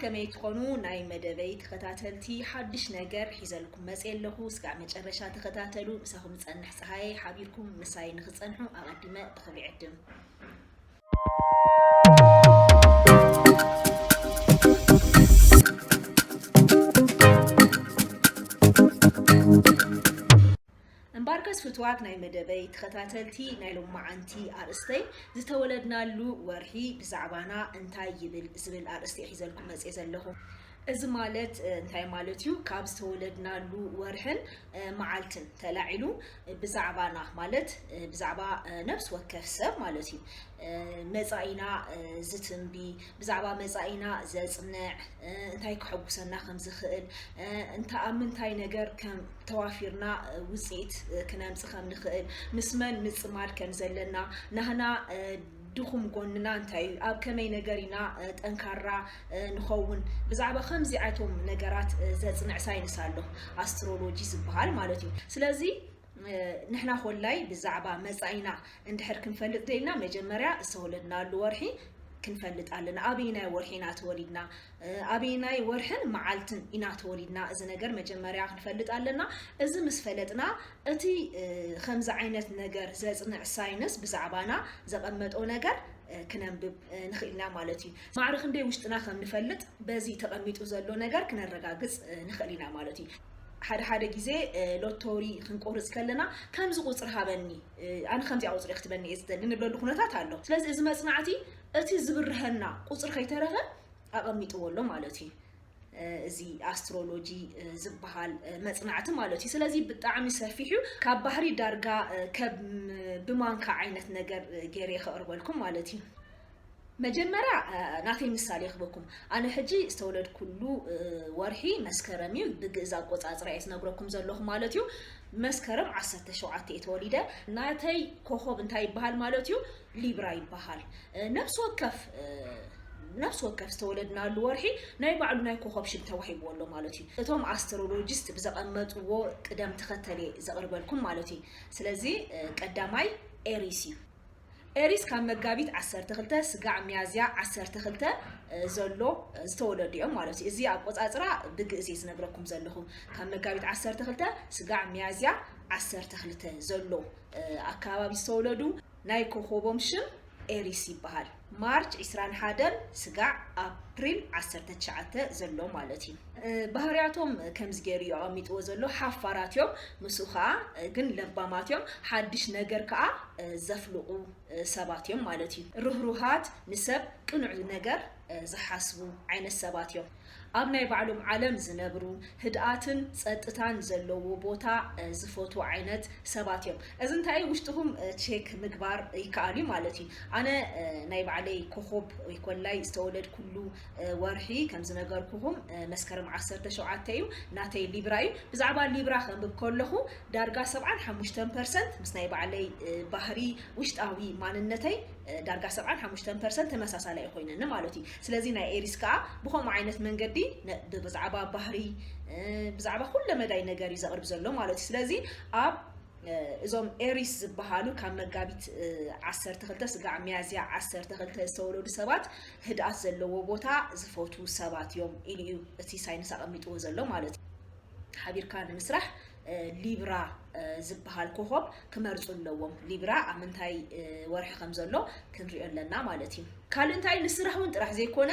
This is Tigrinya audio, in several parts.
ከመይ ትኾኑ ናይ መደበይ ተኸታተልቲ? ሓድሽ ነገር ሒዘልኩም መፅየ ኣለኹ። እስካብ መጨረሻ ተኸታተሉ። ምሳኹም ዝፀንሕ ፀሃየ፣ ሓቢርኩም ምሳይ ንኽፀንሑ ኣቐዲመ ብኽብሪ ዕድም። እምበኣርከስ ፍትዋት ናይ መደበይ ተኸታተልቲ፣ ናይ ሎማዓንቲ ኣርእስተይ፣ ዝተወለድናሉ ወርሒ ብዛዕባና እንታይ ይብል ዝብል ኣርእስቲ ሒዘልኩም መፅየ ዘለኹ። እዚ ማለት እንታይ ማለት እዩ? ካብ ዝተወለድናሉ ወርሕን መዓልትን ተላዒሉ ብዛዕባና ማለት ብዛዕባ ነፍሲ ወከፍ ሰብ ማለት እዩ፣ መፃኢና ዝትንቢ፣ ብዛዕባ መፃኢና ዘፅንዕ፣ እንታይ ክሕጉሰና ከም ዝኽእል፣ እንታ ኣብ ምንታይ ነገር ከም ተዋፊርና ውፅኢት ክነምፅ ከም ንኽእል፣ ምስ መን ምፅማድ ከም ዘለና፣ ናህና ድኹም ጎንና እንታይ እዩ፣ ኣብ ከመይ ነገር ኢና ጠንካራ ንኸውን፣ ብዛዕባ ከምዚ ዓይነቶም ነገራት ዘፅንዕ ሳይንስ ኣሎ፣ ኣስትሮሎጂ ዝበሃል ማለት እዩ። ስለዚ ንሕና ኮላይ ብዛዕባ መፃኢና እንድሕር ክንፈልጥ ደሊና፣ መጀመርያ ዝተወለድናሉ ወርሒ ክንፈልጥ ኣለና። ኣበይናይ ወርሒ ኢና ተወሊድና፣ ኣበይናይ ወርሕን መዓልትን ኢና ተወሊድና፣ እዚ ነገር መጀመርያ ክንፈልጥ ኣለና። እዚ ምስ ፈለጥና፣ እቲ ከምዚ ዓይነት ነገር ዘፅንዕ ሳይንስ ብዛዕባና ዘቐመጦ ነገር ክነንብብ ንኽእል ኢና ማለት እዩ። ማዕረ ክንደይ ውሽጥና ከም ንፈልጥ በዚ ተቐሚጡ ዘሎ ነገር ክነረጋግፅ ንኽእል ኢና ማለት እዩ። ሓደ ሓደ ግዜ ሎቶሪ ክንቆርፅ ከለና፣ ከምዚ ቁፅሪ ሃበኒ፣ ኣነ ከምዚኣ ቁፅሪ ክትበኒ እየ ዝደሊ ንብለሉ ኩነታት ኣሎ። ስለዚ እዚ መፅናዕቲ እቲ ዝብርሀና ቁፅሪ ከይተረፈ ኣቐሚጥዎ ኣሎ ማለት እዩ። እዚ ኣስትሮሎጂ ዝበሃል መፅናዕቲ ማለት እዩ። ስለዚ ብጣዕሚ ሰፊሕ እዩ። ካብ ባህሪ ዳርጋ ከም ብማንካ ዓይነት ነገር ገይረ ከቕርበልኩም ማለት እዩ። መጀመርያ ናተይ ምሳሌ ክበኩም። ኣነ ሕጂ ዝተወለድኩሉ ወርሒ መስከረም እዩ። ብግእዝ ኣቆፃፅራ እየ ዝነግረኩም ዘለኹ ማለት እዩ። መስከረም ዓሰርተ ሸውዓተ እየ ተወሊደ። ናተይ ኮኸብ እንታይ ይበሃል ማለት እዩ? ሊብራ ይበሃል። ነፍሲ ወከፍ ነፍሲ ወከፍ ዝተወለድናሉ ወርሒ ናይ ባዕሉ ናይ ኮኸብ ሽም ተዋሂብዎ ኣሎ ማለት እዩ። እቶም ኣስትሮሎጂስት ብዘቐመጥዎ ቅደም ተኸተል እየ ዘቕርበልኩም ማለት እዩ። ስለዚ ቀዳማይ ኤሪስ እዩ። ኤሪስ ካብ መጋቢት ዓሰርተ ክልተ ስጋዕ ሚያዝያ ዓሰርተ ክልተ ዘሎ ዝተወለዱ እዮም ማለት እዩ። እዚ ኣቆፃፅራ ብግእዝ እየ ዝነግረኩም ዘለኹ። ካብ መጋቢት ዓሰርተ ክልተ ስጋዕ ሚያዝያ ዓሰርተ ክልተ ዘሎ ኣከባቢ ዝተወለዱ ናይ ኮኾቦም ሽም ኤሪስ ይበሃል። ማርች ዕስራን ሓደን ስጋዕ ኣፕሪል ዓሰርተ ትሽዓተ ዘሎ ማለት እዩ። ባህርያቶም ከምዚ ገይሩ እዩ ኣቐሚጥዎ ዘሎ። ሓፋራት እዮም፣ ምስኡ ከዓ ግን ለባማት እዮም። ሓድሽ ነገር ከዓ ዘፍልቑ ሰባት እዮም ማለት እዩ። ርህሩሃት፣ ንሰብ ቅኑዕ ነገር ዝሓስቡ ዓይነት ሰባት እዮም። ኣብ ናይ ባዕሎም ዓለም ዝነብሩ፣ ህድኣትን ጸጥታን ዘለዎ ቦታ ዝፈትዉ ዓይነት ሰባት እዮም። እዚ እንታይ ውሽጥኹም ቼክ ምግባር ይከኣል እዩ ማለት እዩ። ኣነ ናይ ባዕለይ ኮኾብ ወይ ኮላይ ዝተወለድኩሉ ወርሒ ከም ዝነገርኩኹም መስከረም ዓሰርተ ሸውዓተ እዩ፣ ናተይ ሊብራ እዩ። ብዛዕባ ሊብራ ከንብብ ከለኹ ዳርጋ ሰብዓን ሓሙሽተን ፐርሰንት ምስ ናይ ባዕለይ ባህሪ ውሽጣዊ ማንነተይ ዳርጋ ሰብዓን ሓሙሽተን ፐርሰንት ተመሳሳላይ ኮይነኒ ማለት እዩ። ስለዚ ናይ ኤሪስ ከዓ ብኸምኡ ዓይነት መንገዲ ብዛዕባ ባህሪ ብዛዕባ ኩለ መዳይ ነገር እዩ ዘቕርብ ዘሎ ማለት እዩ። ስለዚ ኣብ እዞም ኤሪስ ዝበሃሉ ካብ መጋቢት ዓሰርተ ክልተ ስጋዕ ሚያዝያ ዓሰርተ ክልተ ዝተወለዱ ሰባት ህድኣት ዘለዎ ቦታ ዝፈትዉ ሰባት እዮም ኢሉ እዩ እቲ ሳይንስ ኣቐሚጥዎ ዘሎ ማለት እዩ። ሓቢርካ ንምስራሕ ሊብራ ዝበሃል ኮኾብ ክመርፁ ኣለዎም። ሊብራ ኣብ ምንታይ ወርሒ ከም ዘሎ ክንሪኦ ኣለና ማለት እዩ። ካልእ እንታይ፣ ንስራሕ እውን ጥራሕ ዘይኮነ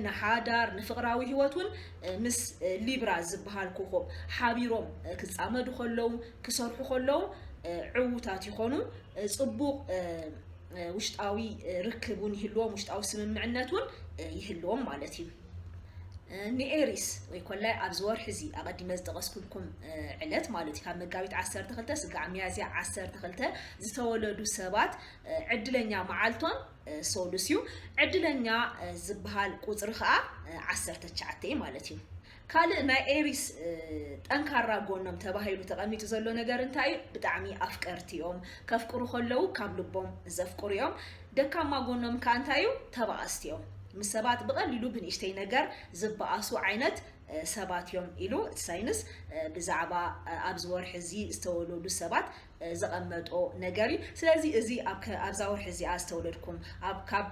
ንሓዳር፣ ንፍቕራዊ ህይወት እውን ምስ ሊብራ ዝበሃል ኮኾብ ሓቢሮም ክፃመዱ ከለዉ፣ ክሰርሑ ከለዉ ዕዉታት ይኾኑ። ፅቡቕ ውሽጣዊ ርክብ እውን ይህልዎም፣ ውሽጣዊ ስምምዕነት እውን ይህልዎም ማለት እዩ። ንኤሪስ ወይ ኮላይ ኣብዚ ወርሒ እዚ ኣቐዲመ ዝጠቐስኩልኩም ዕለት ማለት እዩ፣ ካብ መጋቢት ዓሰርተ ክልተ ስጋዕ ሚያዝያ ዓሰርተ ክልተ ዝተወለዱ ሰባት ዕድለኛ መዓልቶም ሰሉስ እዩ። ዕድለኛ ዝበሃል ቁፅሪ ከዓ ዓሰርተ ትሽዓተ እዩ ማለት እዩ። ካልእ ናይ ኤሪስ ጠንካራ ጎኖም ተባሂሉ ተቐሚጡ ዘሎ ነገር እንታይ እዩ? ብጣዕሚ ኣፍቀርቲ እዮም። ከፍቅሩ ከለዉ ካብ ልቦም ዘፍቅሩ እዮም። ደካማ ጎኖም ከዓ እንታይ እዩ? ተባኣስቲ እዮም። ምስ ሰባት ብቐሊሉ ብንእሽተይ ነገር ዝበኣሱ ዓይነት ሰባት እዮም ኢሉ እቲ ሳይንስ ብዛዕባ ኣብዚ ወርሒ እዚ ዝተወለዱ ሰባት ዘቐመጦ ነገር እዩ። ስለዚ እዚ ኣብዛ ወርሒ እዚኣ ዝተወለድኩም ኣብ ካብ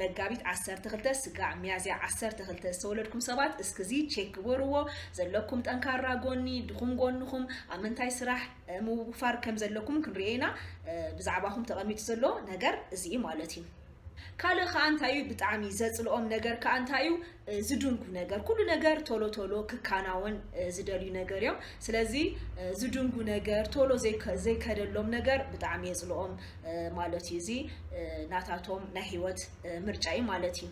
መጋቢት ዓሰርተ ክልተ ስጋዕ ሚያዝያ ዓሰርተ ክልተ ዝተወለድኩም ሰባት እስክዚ ቼክ ግበርዎ። ዘለኩም ጠንካራ ጎኒ፣ ድኹም ጎንኹም፣ ኣብ ምንታይ ስራሕ ምውፋር ከም ዘለኩም ክንሪኦ ኢና። ብዛዕባኹም ተቐሚጡ ዘሎ ነገር እዚ ማለት እዩ። ካልእ ከኣ እንታይ እዩ ብጣዕሚ ዘጽልኦም ነገር ከኣ እንታይ እዩ? ዝድንጉ ነገር፣ ኩሉ ነገር ቶሎ ቶሎ ክካናወን ዝደልዩ ነገር እዮም። ስለዚ ዝድንጉ ነገር፣ ቶሎ ዘይከደሎም ነገር ብጣዕሚ የጽልኦም ማለት እዩ። እዚ ናታቶም ናይ ህይወት ምርጫ እዩ ማለት እዩ።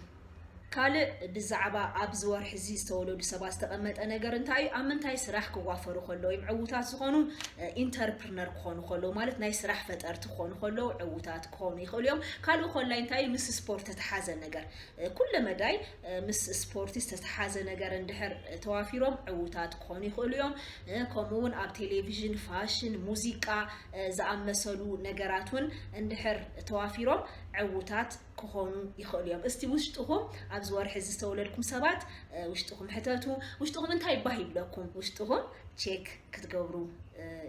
ካልእ ብዛዕባ ኣብዚ ወርሒ እዚ ዝተወለዱ ሰባት ዝተቐመጠ ነገር እንታይ እዩ? ኣብ ምንታይ ስራሕ ክዋፈሩ ከለዉ እዮም ዕዉታት ዝኾኑ? ኢንተርፕርነር ክኾኑ ከለዉ፣ ማለት ናይ ስራሕ ፈጠርቲ ክኾኑ ከለዉ ዕዉታት ክኾኑ ይኽእሉ እዮም። ካልእ ኮላይ እንታይ እዩ? ምስ ስፖርት ዝተተሓዘ ነገር፣ ኩለ መዳይ ምስ ስፖርት ዝተተሓዘ ነገር እንድሕር ተዋፊሮም ዕዉታት ክኾኑ ይኽእሉ እዮም። ከምኡ እውን ኣብ ቴሌቪዥን፣ ፋሽን፣ ሙዚቃ ዝኣመሰሉ ነገራት እውን እንድሕር ተዋፊሮም ዕዉታት ክኾኑ ይኽእሉ እዮም። እስቲ ውሽጥኹም ኣብዚ ወርሒ እዚ ዝተወለድኩም ሰባት ውሽጥኹም ሕተቱ። ውሽጥኹም እንታይ ባህ ይብለኩም? ውሽጥኹም ቼክ ክትገብሩ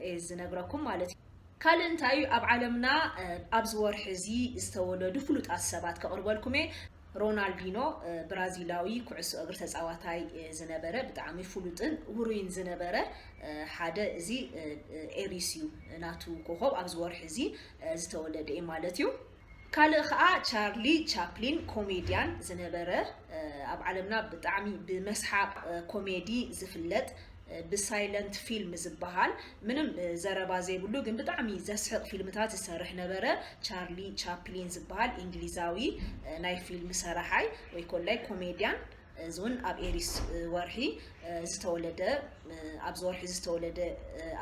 እየ ዝነግረኩም ማለት እዩ። ካልእ እንታይ እዩ? ኣብ ዓለምና ኣብዚ ወርሒ እዚ ዝተወለዱ ፍሉጣት ሰባት ከቕርበልኩም እየ። ሮናልዲኖ ብራዚላዊ ኩዕሶ እግሪ ተጻዋታይ ዝነበረ ብጣዕሚ ፍሉጥን ውሩይን ዝነበረ ሓደ እዚ ኤሪስ እዩ ናቱ ኮኸብ ኣብዚ ወርሒ እዚ ዝተወለደ እዩ ማለት እዩ። ካልእ ኸዓ ቻርሊ ቻፕሊን ኮሜድያን ዝነበረ ኣብ ዓለምና ብጣዕሚ ብመስሓቕ ኮሜዲ ዝፍለጥ ብሳይለንት ፊልም ዝበሃል ምንም ዘረባ ዘይብሉ ግን ብጣዕሚ ዘስሕቕ ፊልምታት ዝሰርሕ ነበረ። ቻርሊ ቻፕሊን ዝበሃል እንግሊዛዊ ናይ ፊልም ሰራሓይ ወይ ኮላይ ኮሜድያን እዚ እውን ኣብ ኤሪስ ወርሒ ዝተወለደ ኣብዚ ወርሒ ዝተወለደ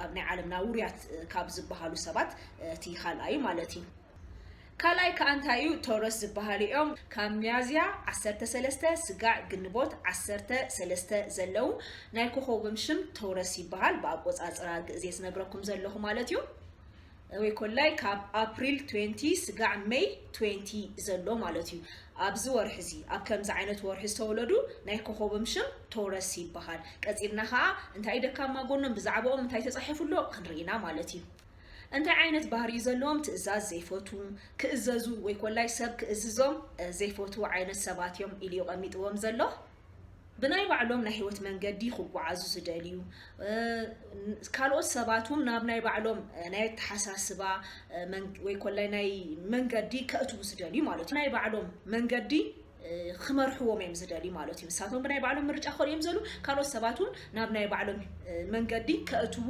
ኣብ ናይ ዓለምና ውሩያት ካብ ዝበሃሉ ሰባት እቲ ካልኣዩ ማለት እዩ። ካልኣይ ከዓ እንታይ እዩ? ቶረስ ዝበሃሉ እዮም። ካብ ሚያዝያ ዓሰርተ ሰለስተ ስጋዕ ግንቦት ዓሰርተ ሰለስተ ዘለዉ ናይ ኮኸቦም ሽም ቶረስ ይበሃል። ብኣቆፃፅራ ግእዝ እየ ዝነግረኩም ዘለኹ ማለት እዩ። ወይ ኮላይ ካብ ኣፕሪል ትዌንቲ ስጋዕ ሜይ ትዌንቲ ዘሎ ማለት እዩ። ኣብዚ ወርሒ እዚ ኣብ ከምዚ ዓይነት ወርሒ ዝተወለዱ ናይ ኮኸቦም ሽም ቶረስ ይበሃል። ቀፂልና ከዓ እንታይ ደካማ ጎኖም ብዛዕባኦም እንታይ ተፃሒፉ ኣሎ ክንርኢና ማለት እዩ። እንታይ ዓይነት ባህሪ ዘለዎም? ትእዛዝ ዘይፈቱ፣ ክእዘዙ ወይ ኮላይ ሰብ ክእዝዞም ዘይፈቱ ዓይነት ሰባት እዮም ኢሉ እዩ ቀሚጥዎም ዘሎ። ብናይ ባዕሎም ናይ ህይወት መንገዲ ክጓዓዙ ዝደልዩ ካልኦት ሰባት እውን ናብ ናይ ባዕሎም ናይ ኣተሓሳስባ ወይ ኮላይ ናይ መንገዲ ከእትዉ ዝደልዩ ማለት እዩ። ናይ ባዕሎም መንገዲ ክመርሕዎም እዮም ዝደልዩ ማለት እዩ። ንሳቶም ብናይ ባዕሎም ምርጫ ክኸዱ እዮም ዝደልዩ። ካልኦት ሰባት እውን ናብ ናይ ባዕሎም መንገዲ ከእትዉ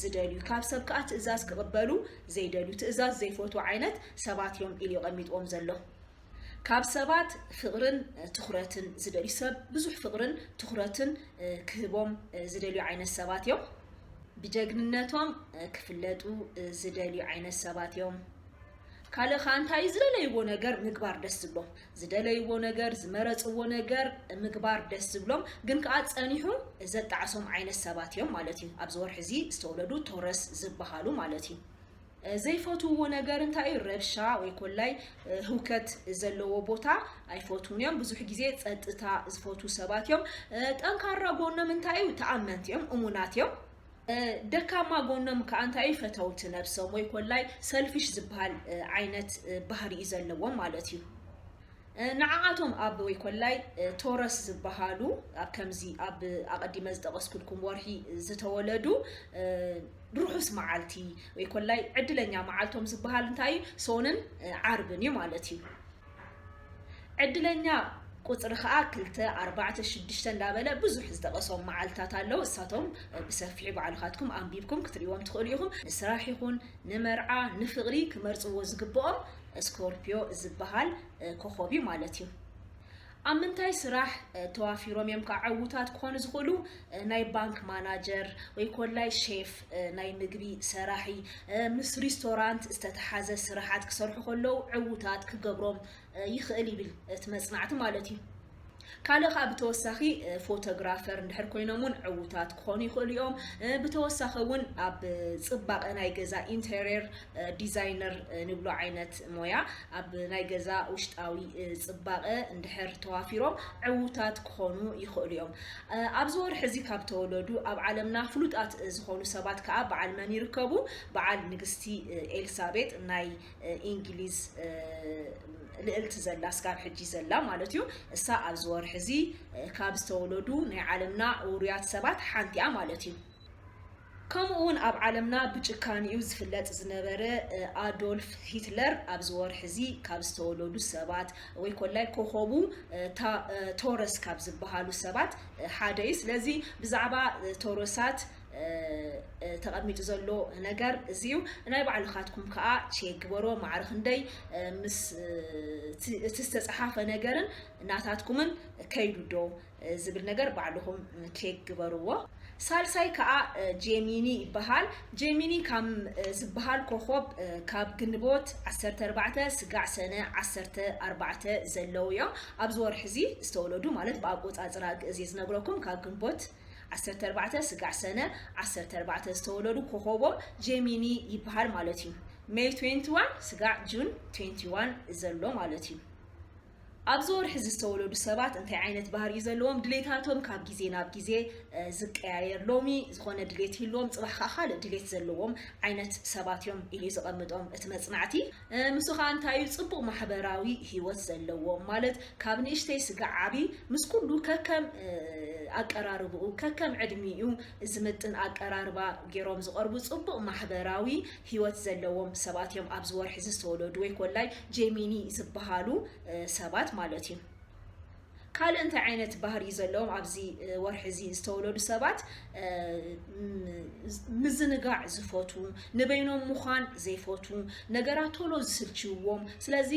ዝደልዩ፣ ካብ ሰብ ከዓ ትእዛዝ ክቕበሉ ዘይደልዩ፣ ትእዛዝ ዘይፈትዉ ዓይነት ሰባት እዮም ኢሉ እዩ ቀሚጥዎም ዘሎ። ካብ ሰባት ፍቕርን ትኹረትን ዝደልዩ፣ ሰብ ብዙሕ ፍቕርን ትኹረትን ክህቦም ዝደልዩ ዓይነት ሰባት እዮም። ብጀግንነቶም ክፍለጡ ዝደልዩ ዓይነት ሰባት እዮም። ካልእ ከዓ እንታይ ዝደለይዎ ነገር ምግባር ደስ ዝብሎም፣ ዝደለይዎ ነገር ዝመረፅዎ ነገር ምግባር ደስ ዝብሎም ግን ከዓ ፀኒሑ ዘጣዕሶም ዓይነት ሰባት እዮም ማለት እዩ። ኣብዚ ወርሒ እዚ ዝተወለዱ ቶረስ ዝበሃሉ ማለት እዩ። ዘይፈትውዎ ነገር እንታይ እዩ? ረብሻ ወይ ኮላይ ህውከት ዘለዎ ቦታ ኣይፈትውን እዮም። ብዙሕ ግዜ ፀጥታ ዝፈትዉ ሰባት እዮም። ጠንካራ ጎኖም እንታይ እዩ? ተኣመንቲ እዮም፣ እሙናት እዮም። ደካማ ጎኖም ከዓ እንታይ እዩ? ፈተውቲ ነብሶም ወይ ኮላይ ሰልፊሽ ዝበሃል ዓይነት ባህሪ እዩ ዘለዎም ማለት እዩ። ንዓኣቶም ኣብ ወይ ኮላይ ቶረስ ዝበሃሉ ኣብ ከምዚ ኣብ ኣቐዲመ ዝጠቐስኩልኩም ወርሒ ዝተወለዱ ርሑስ መዓልቲ ወይ ኮላይ ዕድለኛ መዓልቶም ዝበሃል እንታይ እዩ? ሶንን ዓርብን እዩ ማለት እዩ። ዕድለኛ ቁፅሪ ከዓ ክልተ፣ ኣርባዕተ፣ ሽዱሽተ እንዳበለ ብዙሕ ዝጠቐሶም መዓልትታት ኣለዉ። እሳቶም ብሰፊሑ ባዕልኻትኩም ኣንቢብኩም ክትሪእዎም ትኽእሉ ኢኹም። ንስራሕ ይኹን ንመርዓ ንፍቕሪ ክመርፅዎ ዝግብኦም ስኮርፒዮ ዝበሃል ኮኸብ እዩ ማለት እዩ። ኣብ ምንታይ ስራሕ ተዋፊሮም እዮም ከዓ ዕዉታት ክኾኑ ዝኽእሉ? ናይ ባንክ ማናጀር ወይ ኮላይ ሼፍ፣ ናይ ምግቢ ሰራሒ፣ ምስ ሪስቶራንት ዝተተሓዘ ስራሓት ክሰርሑ ከለዉ ዕዉታት ክገብሮም ይኽእል ይብል እቲ መፅናዕቲ ማለት እዩ። ካልእ ከዓ ብተወሳኺ ፎቶግራፈር እንድሕር ኮይኖም እውን ዕዉታት ክኾኑ ይኽእሉ እዮም። ብተወሳኺ እውን ኣብ ፅባቐ ናይ ገዛ ኢንቴሪየር ዲዛይነር ንብሎ ዓይነት ሞያ ኣብ ናይ ገዛ ውሽጣዊ ፅባቐ እንድሕር ተዋፊሮም ዕዉታት ክኾኑ ይኽእሉ እዮም። ኣብዚ ወርሒ እዚ ካብ ተወለዱ ኣብ ዓለምና ፍሉጣት ዝኾኑ ሰባት ከዓ በዓል መን ይርከቡ? በዓል ንግስቲ ኤልሳቤጥ ናይ እንግሊዝ ልእልቲ ዘላ ስካብ ሕጂ ዘላ ማለት እዩ። እሳ ኣብዚ ወርሒ እዚ ካብ ዝተወለዱ ናይ ዓለምና ውሩያት ሰባት ሓንቲ እያ ማለት እዩ። ከምኡ እውን ኣብ ዓለምና ብጭካኒኡ ዝፍለጥ ዝነበረ ኣዶልፍ ሂትለር ኣብዚ ወርሒ እዚ ካብ ዝተወለዱ ሰባት ወይ ኮላይ ኮኸቡ ቶረስ ካብ ዝበሃሉ ሰባት ሓደ እዩ። ስለዚ ብዛዕባ ቶረሳት ተቐሚጡ ዘሎ ነገር እዚ እዩ። ናይ ባዕልኻትኩም ከዓ ቼክ ግበሮ። ማዕረ ክንደይ ምስ እቲ ዝተፀሓፈ ነገርን ናታትኩምን ከይዱ ዶ ዝብል ነገር ባዕልኹም ቼክ ግበርዎ። ሳልሳይ ከዓ ጄሚኒ ይበሃል። ጄሚኒ ካብ ዝበሃል ኮኾብ ካብ ግንቦት ዓሰርተ ኣርባዕተ ስጋዕ ሰነ ዓሰርተ ኣርባዕተ ዘለዉ እዮም። ኣብዚ ወርሒ እዚ ዝተወለዱ ማለት ብኣቆፃፅራ ግእዝ እየ ዝነግረኩም። ካብ ግንቦት ዓሰርተ ኣርባዕተ ስጋዕ ሰነ ዓሰርተ ኣርባዕተ ዝተወለዱ ኮኾቦም ጄሚኒ ይበሃል ማለት እዩ። ሜይ ትዌንቲ ዋን ስጋዕ ጁን ትዌንቲ ዋን ዘሎ ማለት እዩ። ኣብዚ ወርሒ ዝተወለዱ ሰባት እንታይ ዓይነት ባህሪ እዩ ዘለዎም? ድሌታቶም ካብ ግዜ ናብ ግዜ ዝቀያየር። ሎሚ ዝኾነ ድሌት ይህልዎም፣ ፅባሕ ከዓ ካልእ ድሌት ዘለዎም ዓይነት ሰባት እዮም ኢሉ እዩ ዝቐምጦም እቲ መፅናዕቲ። ምስ ከዓ እንታይ እዩ? ፅቡቕ ማሕበራዊ ህይወት ዘለዎም ማለት ካብ ንእሽተይ ስጋዕ ዓቢ ምስ ኩሉ ከከም ኣቀራርብኡ ከከም ዕድሚኡ ዝምጥን ኣቀራርባ ገይሮም ዝቐርቡ ፅቡቕ ማሕበራዊ ህይወት ዘለዎም ሰባት እዮም ኣብዚ ወርሒ ዝተወለዱ ወይ ኮላይ ጄሚኒ ዝበሃሉ ሰባት ማለት እዩ። ካልእ እንታይ ዓይነት ባህሪ ዘለዎም ኣብዚ ወርሒ እዚ ዝተወለዱ ሰባት? ምዝንጋዕ ዝፈቱ፣ ንበይኖም ምዃን ዘይፈቱ፣ ነገራት ቶሎ ዝስልችዎም። ስለዚ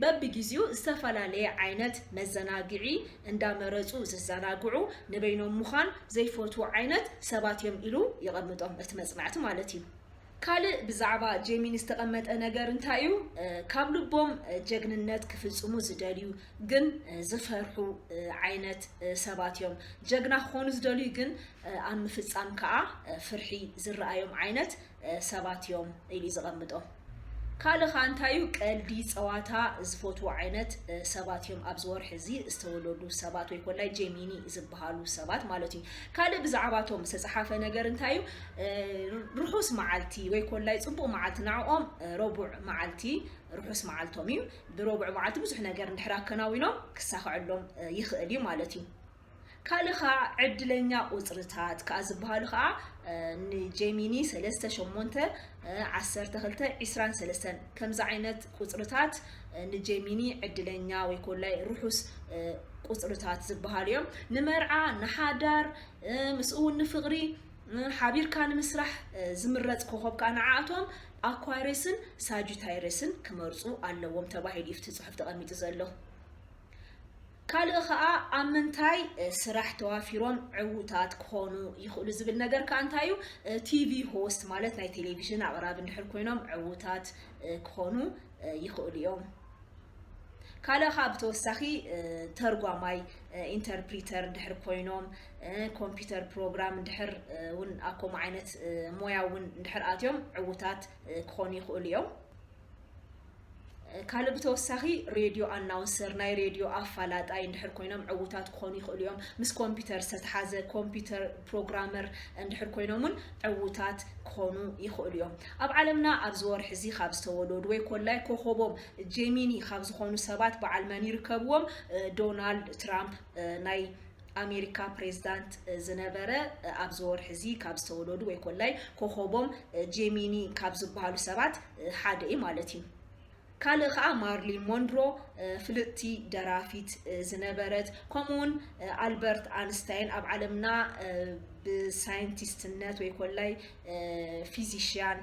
በብግዜኡ ዝተፈላለየ ዓይነት መዘናግዒ እንዳመረፁ ዝዘናግዑ፣ ንበይኖም ምዃን ዘይፈትዉ ዓይነት ሰባት እዮም ኢሉ ይቐምጦም እቲ መፅናዕቲ ማለት እዩ። ካልእ ብዛዕባ ጄሚኒ ዝተቐመጠ ነገር እንታይ እዩ? ካብ ልቦም ጀግንነት ክፍፅሙ ዝደልዩ ግን ዝፈርሑ ዓይነት ሰባት እዮም። ጀግና ክኾኑ ዝደልዩ ግን ኣብ ምፍፃም ከዓ ፍርሒ ዝረኣዮም ዓይነት ሰባት እዮም ኢሉ እዩ ዘቐምጦ። ካልእ ከዓ እንታይ እዩ? ቀልዲ፣ ፀዋታ ዝፈትዉ ዓይነት ሰባት እዮም ኣብዚ ወርሒ እዚ ዝተወለዱ ሰባት ወይ ኮላይ ጄሚኒ ዝበሃሉ ሰባት ማለት እዩ። ካልእ ብዛዕባቶም ዝተፀሓፈ ነገር እንታይ እዩ? ርሑስ መዓልቲ ወይ ኮላይ ፅቡቕ መዓልቲ ንዕኦም ረቡዕ መዓልቲ ርሑስ መዓልቶም እዩ። ብረቡዕ መዓልቲ ብዙሕ ነገር እንድሕር ኣከናዊኖም ክሳኸዐሎም ይኽእል እዩ ማለት እዩ። ካልእ ከዓ ዕድለኛ ቁፅርታት ከዓ ዝበሃሉ ከዓ ንጄሚኒ ሰለስተ ሸሞንተ ዓሰርተ ክልተ ዒስራን ሰለስተን ከምዚ ዓይነት ቁፅርታት ንጄሚኒ ዕድለኛ ወይ ኮላይ ርሑስ ቁፅርታት ዝበሃሉ እዮም። ንመርዓ፣ ንሓዳር፣ ምስ እውን ንፍቕሪ ሓቢርካ ንምስራሕ ዝምረፅ ኮኸብ ከዓ ንዓኣቶም ኣኳሪስን ሳጁታይረስን ክመርፁ ኣለዎም ተባሂሉ እዩ እቲ ፅሑፍ ተቐሚጡ ዘሎ። ካልእ ከዓ ኣብ ምንታይ ስራሕ ተዋፊሮም ዕዉታት ክኾኑ ይኽእሉ ዝብል ነገር ከዓ እንታይ እዩ? ቲቪ ሆስት ማለት ናይ ቴሌቪዥን ኣቕራቢ እንድሕር ኮይኖም ዕዉታት ክኾኑ ይኽእሉ እዮም። ካልእ ከዓ ብተወሳኺ ተርጓማይ ኢንተርፕሪተር እንድሕር ኮይኖም ኮምፒውተር ፕሮግራም እንድሕር እውን ኣብ ከምኡ ዓይነት ሞያ እውን እንድሕር ኣትዮም ዕዉታት ክኾኑ ይኽእሉ እዮም። ካልእ ብተወሳኺ ሬድዮ ኣናውንሰር ናይ ሬድዮ ኣፋላጣይ እንድሕር ኮይኖም ዕዉታት ክኾኑ ይኽእሉ እዮም። ምስ ኮምፒውተር ዝተተሓዘ ኮምፒውተር ፕሮግራመር እንድሕር ኮይኖም እውን ዕዉታት ክኾኑ ይኽእሉ እዮም። ኣብ ዓለምና ኣብዚ ወርሒ እዚ ካብ ዝተወለዱ ወይ ኮላይ ኮኸቦም ጄሚኒ ካብ ዝኾኑ ሰባት በዓል መን ይርከብዎም? ዶናልድ ትራምፕ ናይ ኣሜሪካ ፕሬዝዳንት ዝነበረ ኣብዚ ወርሒ እዚ ካብ ዝተወለዱ ወይ ኮላይ ኮኸቦም ጄሚኒ ካብ ዝበሃሉ ሰባት ሓደ እዩ ማለት እዩ። ካልእ ከዓ ማርሊን ሞንሮ ፍልጥቲ ደራፊት ዝነበረት፣ ከምኡውን ኣልበርት ኣንስታይን ኣብ ዓለምና ብሳይንቲስትነት ወይ ኮላይ ፊዚሽያን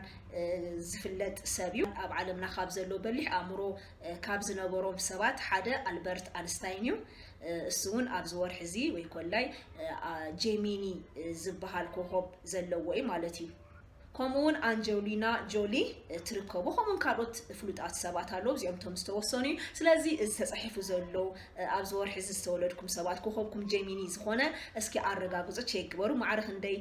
ዝፍለጥ ሰብ እዩ። ኣብ ዓለምና ካብ ዘሎ በሊሕ ኣእምሮ ካብ ዝነበሮም ሰባት ሓደ ኣልበርት ኣንስታይን እዩ። እሱ እውን ኣብዚ ወርሒ እዚ ወይ ኮላይ ጄሚኒ ዝበሃል ኮኸብ ዘለዎ እዩ ማለት እዩ። ከምኡ እውን ኣንጀሊና ጆሊ ትርከቦ፣ ከምኡውን ካልኦት ፍሉጣት ሰባት ኣለዉ። እዚኦም እቶም ዝተወሰኑ እዩ። ስለዚ እዚ ተፃሒፉ ዘሎ ኣብዚ ወርሒ እዚ ዝተወለድኩም ሰባት ኮኸብኩም ጄሚኒ ዝኾነ እስኪ ኣረጋግፁ፣ ቼክ ግበሩ። ማዕረ ክንደይ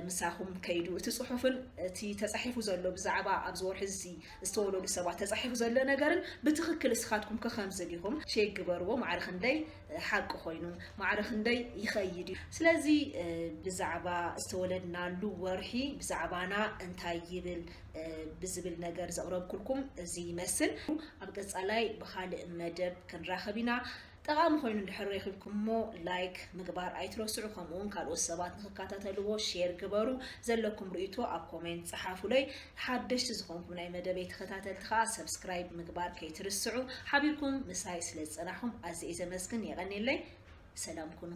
ምሳኹም ከይዱ እቲ ፅሑፍን እቲ ተፃሒፉ ዘሎ ብዛዕባ ኣብዚ ወርሒ እዚ ዝተወለዱ ሰባት ተፃሒፉ ዘሎ ነገርን ብትኽክል እስኻትኩም ከ ከምዚ ዲኹም? ቼክ ግበርዎ። ማዕረ ክንደይ ሓቂ ኮይኑ ማዕረ ክንደይ ይኸይድ እዩ። ስለዚ ብዛዕባ ዝተወለድናሉ ወርሒ ብዛዕባና እንታይ ይብል ብዝብል ነገር ዘቕረብኩልኩም እዚ ይመስል። ኣብ ቀጻላይ ብኻልእ መደብ ክንራኸብ ኢና። ጠቓሚ ኮይኑ እንድሕር ረኺብኩሞ ላይክ ምግባር ኣይትረስዑ፣ ከምኡውን ካልኦት ሰባት ንክከታተልዎ ሼር ግበሩ። ዘለኩም ርእይቶ ኣብ ኮሜንት ጸሓፉለይ። ሓደሽቲ ዝኾንኩም ናይ መደበይ ተኸታተልቲ ከዓ ሰብስክራይብ ምግባር ከይትርስዑ። ሓቢርኩም ምሳይ ስለ ዝጸናሕኩም ኣዝየ ዘመስግን። የቐኔለይ። ሰላም ኩኑ።